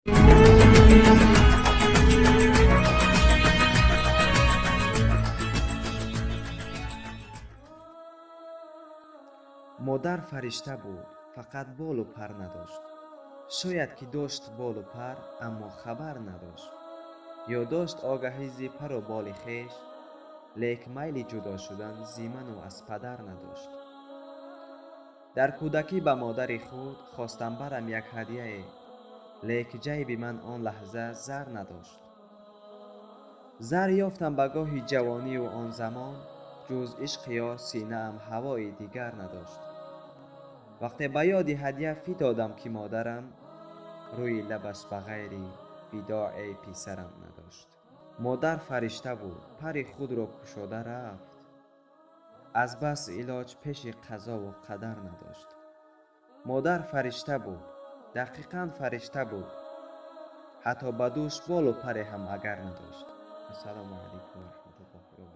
Модар фаришта буд, фақат болу пар надошт. Шояд ки дошт болу пар, аммо хабар надошт. Ё дошт огаҳӣ зи пару боли хеш, лек майли ҷудо шудан зи ману аз падар надошт. Дар кӯдакӣ ба модари худ хостам барам як ҳадияе, лек ҷайби ман он лаҳза зар надошт. Зар ёфтам ба гоҳи ҷавонию он замон, ҷуз ишқи ёр синаам ҳавои дигар надошт. Вақте ба ёди ҳадя фитодам, ки модарам рӯи лабаш ба ғайри видоъ, эй писарам, надошт. Модар фаришта буд, пари худро кушода рафт, аз бас илоҷ пеши қазову қадар надошт. Модар фаришта буд, дақиқан фаришта буд, ҳатто ба дӯш болу паре ҳам агар надошт. Ассалому алайкум ва раҳматуллоҳи ва.